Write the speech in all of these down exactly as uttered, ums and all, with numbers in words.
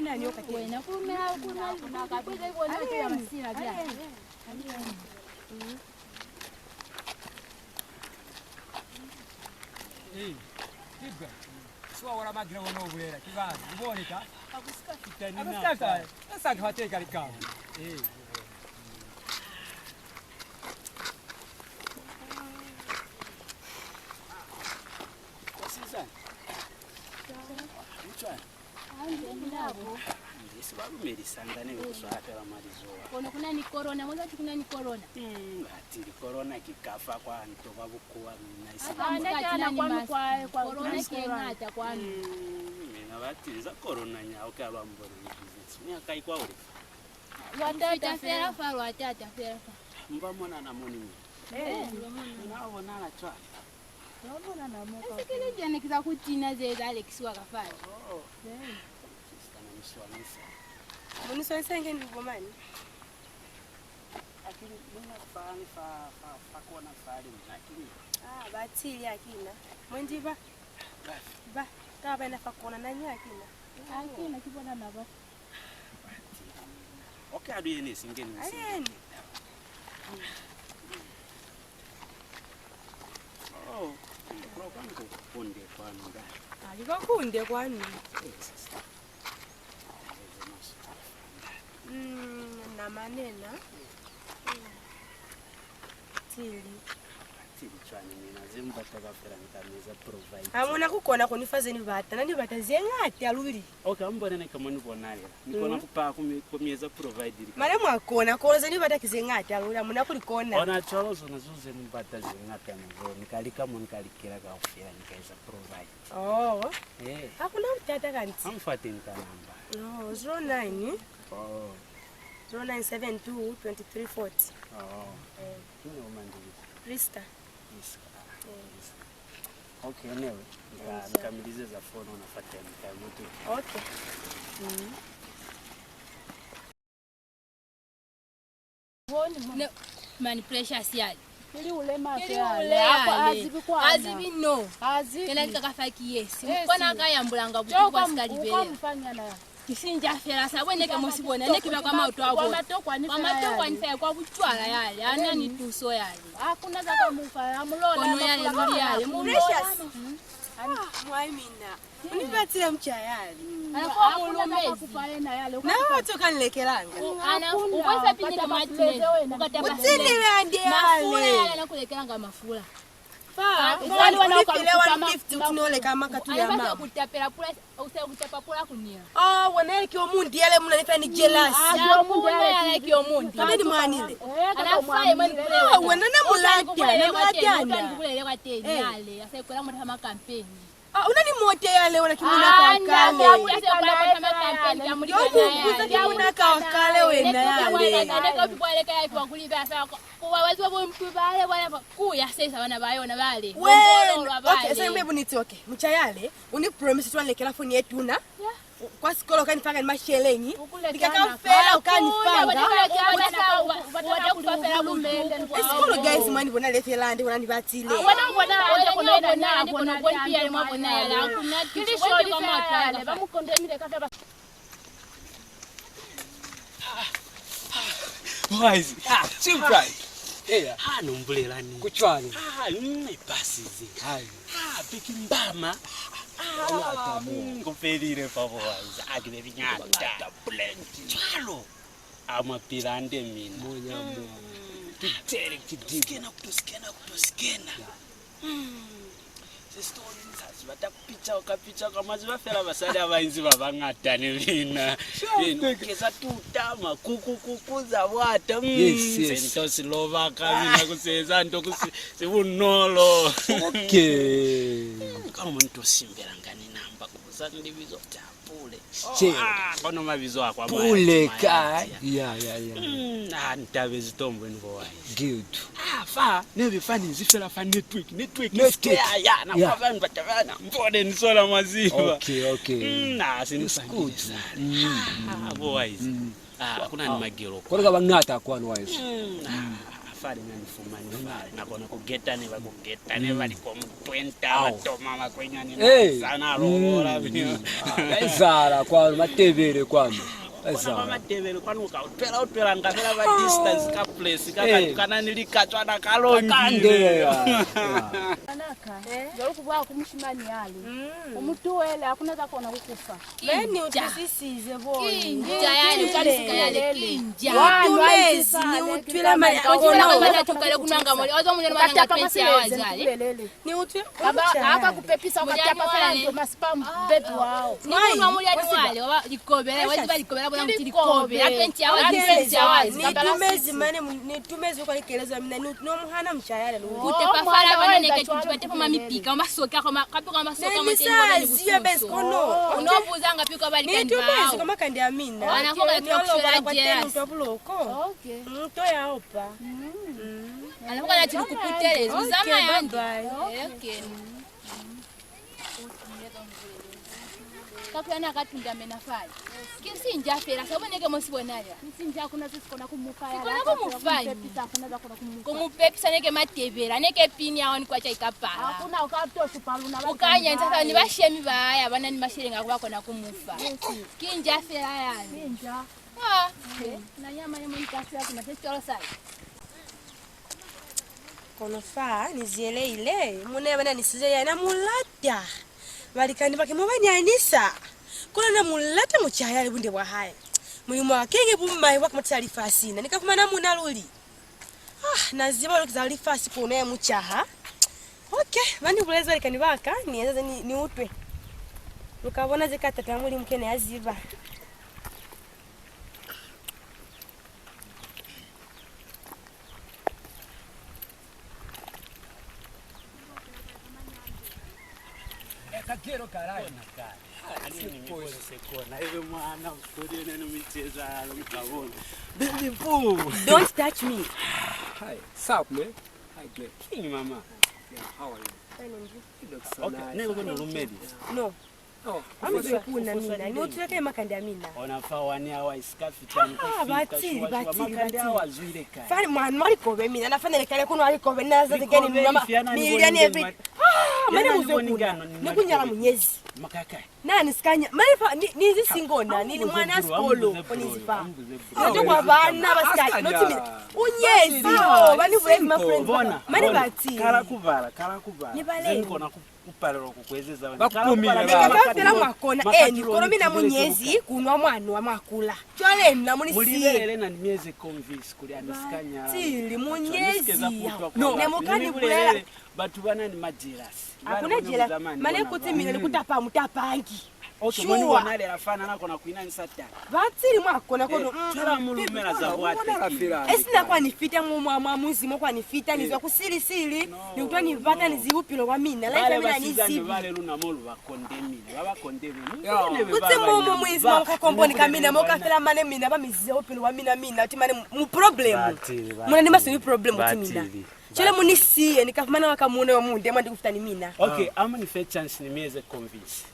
Mwana ni yo ka tena. Wena, ku lumela, ku lumela, ku lumela, ku lumela, ku lumela, ku lumela, ku lumela, ku lumela. Eh, Tibwa. Si wa wala magina wona u bulela, ki bani? U bone ka? Ka ku sika. Ka ku sika ka. Ka sa ka wa teka likao. Eh. Kwa sizana. Mutwana. Hande ni nabo. Nje si ba lumelisanga ne ku swala fela mwa lizoho. Kono ku na ni corona, mwa zati ku na ni corona. Mm, bati ni corona ki kafa kwa nto kwa bukuwa mina isi. Aba mu ka tina ni masi. Corona ki ngata kwanu. Mm, mina bati za corona nya o ka lwa mbona ni business. Ni akai kwa uli. Lwa tata fela fa, lwa tata fela fa. Mba mona na moni mwe. Eh, lwa mona. Mina bona la cwa. Ese ki linjene ki za ku tina ze za lekisiwa ka fale. Oh. Sister, na mi swanisa. Mu ni swanisa inge ni bomani? Aki Muna fani fa, fa, fa kona fale muna kini. Ah, batili akina. Mwendi ba. Ba. Ba. Ka ba ina fa kona na ni akina. Akina ki bona na ba. Batili. Okay, adu yene singeni. Ayeni. Oh, kwa kwangu kunde kwanu ndani. Ali kwa kunde kwanu. Yes, sister. Mm, na manena. Tili. Tili cwani mina, ze mu bata kaufela ni ka mi eza provide. Ha mu na ku kona ku ni fa ze ni bata, na ni bata ze ñata luli. Okay, mu bone ne ka mo ni bonalela. Ni kona ku pa ku mi, ku mi eza provide lika. Mane mwa kona, kono ze ni bata ki ze ñata luli, ha mu na ku li kona. Ona cwalo zona zo ze ni bata ze ñata na zo, ni ka lika mo ni ka likela kaufela, ni ka eza provide. Oh. Eh. Ha ku na butata kanti. Ha mu fa teñi ka namba. Oh, zero nine. Oh. Zero nine seven two twenty three forty. Oh. Eh. Ki mwa manjilisa. Krista. Yes. Eh. Yes. Okay, anyway, ni ka, ni ka mi lizeza phone ona fa time, ni ka mutu. Okay. Mm. Ne, mani Precious yale. Ili ule mafe yale. Ako azibi kwa. Azibi no. Azibi. Kena kika kafa ki yes. Yes. Kona ka yambulanga buku kwa sika libele. Ukamfanya na. Kisinja fela sa bwene ke mo si bona, ne ki ba kwa mauto a bona. Kwa matokwani fela, kwa bucwala yale, ana ni tuso yale. Hakuna za ka mufa, ya mulona. Kono yale, luli yale, mulona. Precious. Ah, mwai mina. Unipatsile mucayale. Ana kwa mulumezi. Na watu kanilekelanga. Ana ukweza pindi ka matine. Ukatapa. Utsinile ande yale. Mafula yale nakulekelanga mafula. Fa, wali wana ukapile one fifty utinole kama katu ya mama. Kutapela pula, use kutapa pula kunila. Ah, wena ki omundi yale muna nifa ni jealous. Ah, ki omundi yale ki omundi. Kabe ni mwanile. Ana fa ye mani kule. Ah, wena na mulata, na mulata na. Kulele kwa teni yale, ase kula mota ma campaign. Ah, una ni mota yale, wena ki muna kwa kale. Yo kukuza ki muna kwa kale wena yale. Kuwa waziwa bo mtu bale, bale, ku ya sesa bana ba yona bale. Well, okay, se mbe buniti, okay. Mucha yale, uni promise twa lekela phone ye tuna. Kwa sikolo ka ni fanga ni masheleñi. Lika kaufela u ka ni fanga. Eh, sikolo, guys, mwa ni bona lefe lande, bona ni batile. Boys, ah, Chimprai. Eya. Ha no mbulela ni. Kucwani? Ah, ni pasize. Hai. Ah, beki mbama. Ah, ku felile fa boys. Ah, ki be biñata. Cwalo. A mwa pila ande mina. Moya mo. Ki tele ki dibu. Skena, kuto skena, kuto skena. Ze story ni sa ziba ta picha, u ka picha kwa maziba fela basali ha ba inzi ba bañata ni mina. Mina keza tuta makuku kuku za bwata. Mm, yes, yes. Sento si loba ka mina ku seza nto ku si, si bunolo. Okay. Ka mo nto simbela ngani namba ku za ndibizo ta. Pule. Che. Oh, ah, kono mabizo a kwa Pule ka. Ya, ya, ya. Mm, ah, ni tabezi tombwe ni bo wise. Good. Ah, fa, ne be fa ni nzi fela fa network, network. Network. Ya, ya, na kwa vanhu ba tabana. Mbone ni sola maziba. Okay, okay. Mm, ah, si ni sa. It's good. Mm. Ah, bo wise. Mm. Ah, ku na ni magelo. Kono ka ba ñata kwanu wise. Mm, ah, fale na ni fumani fale. Na kona ku geta ne ba ku geta ne ba li ko mu twenty, ba toma makwenyani na sana lobola bina. Ba ezala kwanu, Matebele kwanu. Ba ezala. Matebele kwanu ka utwela, utwela nga fela ba distance ka place, ka, ka, kana ni likacwana ka longi. Kande. Kanaka, jalo ku bwa ku mushimani yale. U mu tuhele, ha ku na za kona ku ku fa. Ni utwisisize boy. Kinja yale, ucalisika yale, kinja. Ni utumezi, ni utwile mali a ona. Kale kunanga mole, wazo mule mwana nga twenty hours yale. Ni utwile. Aka kupepisa ukatapa fela nto masipa mbebi wao. Ni kunwa mulyani wale, wa likobela, waziba likobela, bona kuti likobela, twenty hours, twenty hours. Ni tumezi mane, ni tumezi kwa likelezo mina, ni no muhana mucha yale. Kutapa fala bana neke kuti batepa mamipika, masoka kwa ma-, kapi kwa masoka. Ne ni sa zibe besi kono. Uno buza nga piko bali kani bao. Ni tumezi kwa makande a mina. Ana kwa kali kwa kufela jealous. Ni olo kwa tenu twa buloko. Okay. Mm, to ya opa. Mm. Ana kwa kali ati lukuputele, uzama yandi. Okay, bye bye. Eh, okay. Ka kuyana ka tundamena fale. Ki sinja fela, sa boneke mo si bonalela. Sinja hakuna ze si kona ku mu fa. Si kona ku mu fa ni. Ku mu pepisa neke matebela, neke pini ya one kwacha ikapala. Hakuna u ka to supa luna. U ka nyenza fa ni bashemi ba ya ba na ni masheleñi a ku ba kona ku mu fa. Ki nja fela yani. Sinja. Ah, na nyama ye mwe ni kasi ya kuna se sitolo sa. Kono fa ni ziyeleile, muuna ya ba ni size ya na mu lata. Balikani ba ke mo ba nyanisa. Kono na mu lata mucaha ya li bunde bwa hae. Mulimu wa kenge bumai bwa ku matisa lifasi na ni ka fumana muuna luli. Ah, na ziba lukisa lifasi kono ya mucaha. Okay, ba ni bulezi balikani ba ka, ni eza ze ni, ni utwe. Lu ka bona ze ka tata Mulimu kene ya ziba. Don't touch me. Hi, sup, man? Hi, Glenn. King, mama. Yeah, how are you? Fine, and you? You look so nice. Okay, ne uko no lumeli. No. Oh, ami ze kuna mina, ni utile ke makande a mina. Ona fa wani awa isika fita ni ku fita. Ah, batili, batili, makande awa zwile kai? Fani mwana wa likobe mina, na fanele kale kuno likobe, na za zikeni mama. Miliani evi. Ah, mane muzwe kuna. Ni kunyala munyezi. Makaka. Na ni sikanya. Mane fa ni, ni zi singona, ni mwana sikolo, ko ni zifa. Ndio kwa bana ba sikanya. Not me. Unyezi, oh, bani vwe ma friends. Bona, mane batili. Kala kubala, kala kubala. Ni bale. Zeni kona ku kupalelwa ku ku ezeza wena. Ba ku kumile ba. Kaufela mwa kona, eh, ni kono mina munyezi kunwa mwana wa makula. Cwale na mu ni siye. Mu libelele na ni mi eze convince kuli a ni si ka nyala. Batili, munyezi. No. Ne mu ka ni bulela. Batu ba na ni majelasi. Hakuna jelasi. Mane ku timile ni ku tapa, mu tapangi. Okay, mwe ni bonalela fa na kona ku ina ni Satani. Batili mwa kona kono, mm, cwale mu lumela za bwate. Esina kwa ni fita mu mwa, mwa muzi mo kwa ni fita, ni zwa ku sili sili, ni utwa ni bata ni zibi bupilo bwa mina, life ya mina ni zibi. Bale luna mo lu ba kondemile, ba ba kondemile. Kutsi mu, mu, mu izi mwa ka komboni ka mina, mo ka fela mane mina, ba mi ziba bupilo bwa mina, mina, ti mane mu problem. Mu na ni maswe ni problem ti mina. Cwale mu ni siye, ni ka fumana wa ka muuna yo munde mwa ndi ku fita ni mina. Okay, a mu ni fe chance ni mi eze convince.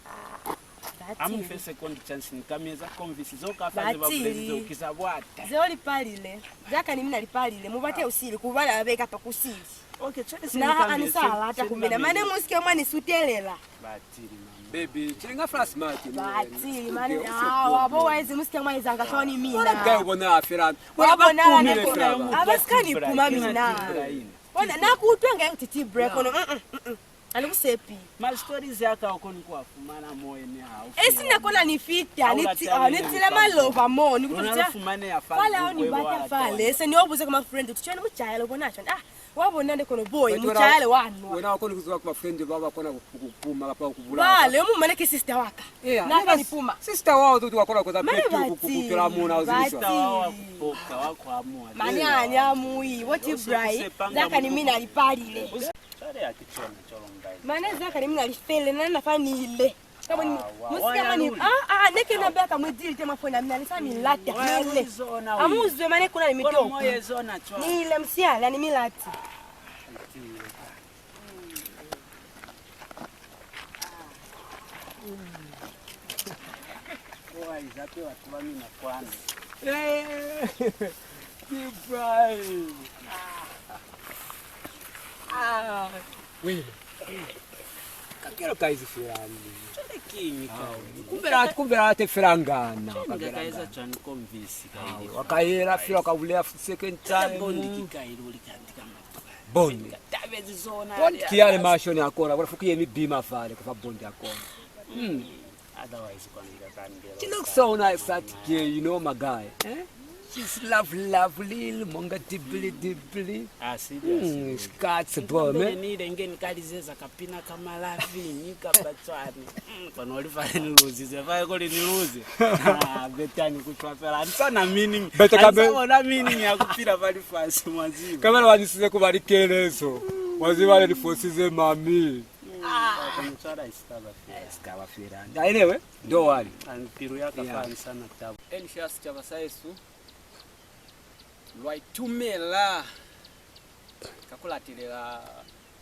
A mu ni fe second chance, ni ka mi eza convince. Zeo kaufela ze ba bulezi zeo ki za bwata. Zeo li palile. Za ka ni mina li palile. Mu bate usili, ku bala be kapa ku sili. Okay, cwale se ni ka mi eza, se ni ka mi eza. Mane mu si ke mwa ni sutelela. Batili, mama. Baby, cilinga fela smart. Batili, mane. Ah, wa bo wa ezi mu si ke mwa ezanga cwalo ni mina. Bona guy u bona fela. Wa bona fela. A ba si ka ni puma mina. Bona, na ku utwa nge kuti tea break, kono, mm, mm, mm. A ni ku sepi. Ma stories a ka u koni ku a fumana mo ene haufi. Esi na kona ni fita, ni ti, ah, ni tile maloba mo, ni ku fita. Fale ao ni bata fale, se ni o buza kwa ma friend, uti cwani mucayale, u bona cwani? Ah, wa bona nde kono boy, mucayale wa nwa. Wena wa koni ku ziba kwa ma friend ba ba kona ku, ku puma kapa ku bulaya. Bale, mu mane ki sister wa ka. Na ka ni puma. Sister wa hao uti wa kona ku eza petu ku, ku, ku pela muna, u zibiswa. Sister wa hao wa ku poka, wa ku amuha. Mane a ni amuhi, what if brai? Za ka ni mina li palile. Cwale ha ki cona cwalo mbai. Mane za ka ni mina li fele, na na fa ni ile. Ka bo ni, mu si ke mwa ni, ah, ah, ne ke na bea ka mwe dili te mwa foni ya mina, ni sa mi lata, ni ile. A mu zwe mane ku na ni mitoko. Ni ile musihala, ni mi lati. Wa iza pe batu ba mina kwanu. Eh, ki brai. Ah. Ah. Wena. Kakelo ka izi fela ni. Cwale kiñi kai? Kumbela, kumbela ate fela ngana. Cwale ni ka eza cwani convince kai? Wa ka yela fela, wa ka bulela second time. Bond ki kai luli kanti kamba? Bond. Ka tabezi zona. Bond ki yale mashoni a kona, kona fuku ye mi bima fale, ku fa bond a kona. Mm. Otherwise, kwa ni ka kandela. She looks so nice, that girl, you know, my guy. Eh? She's love, lovely, monga dibili, dibili. Ah, serious. Mm, she cuts, bro, man. Ni ile nge ni ka lizeza kapina ka malavi, ni ka batswani. Mm, kono li fale ni luzize, fale kuli ni luze. Ah, betani ku cwa fela. Ha ni sa na meaning. Beta kabe. Ha ni sa bona meaning ya ku pila fa lifasi, mwa ziba. Kamela wa ni size ku ba likelezo. Wa ziba le ni fosize mami. Ah. Kono cwale ha i si ka ba fela. Ha i si ka ba fela. Anyway, don't worry. Ani pilu ya ka fa ha ni sa na tabo. Eni fa sicaba sa hesu, lwa itumela ka ku latelela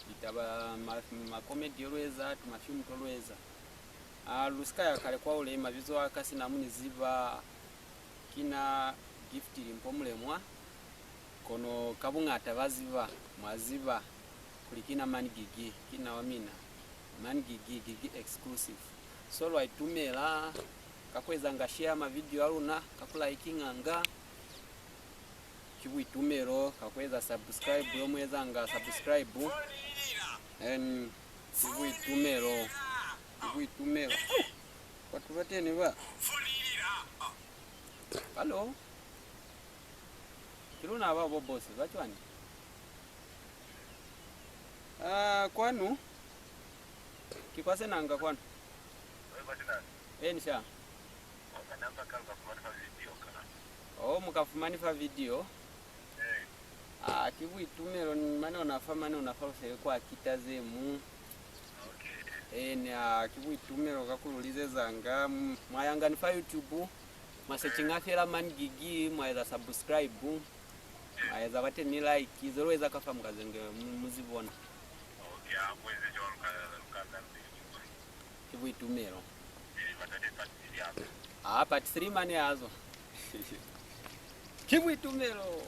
litaba, ma, makomedi yo lu eza, tumafilimu to lu eza. A, lu si ka ya kale kwahule, mabizo a ka sina mu ni ziba, ki na Gift Limpo Mulemwa, kono ka buñata ba ziba, mwa ziba kuli ki na Man Gigi, ki na wa mina, Man Gigi, Gigi Exclusive. So lwa itumela ka ku ezanga share mavidio a luna, ka ku likinganga. Ki buitumelo ka ku eza subscribe, yo mu ezanga subscribe. And ki buitumelo, ki buitumelo. Batu ba teni ba. Halo. Ki luna ba bo boss, ba cwani? Ah, kwanu? Ki kwa Senanga kwanu? Eni sha. Oh, mu ka fumani fa video. Ah, ki buitumelo ni mane ona fa, mane ona fa lu sele kwa kita ze mu. Eni, ah, ki buitumelo ka ku lu lizezanga. M-, mwa yanga ni fa YouTube, mwa searchinga fela Man Gigi, mwa eza subscribe, mwa eza bate ni like, ze lu eza ka fa mu ka zenge, mu, mu zi bona. Ki buitumelo. Ah, part three mane ya zwa. Ki buitumelo.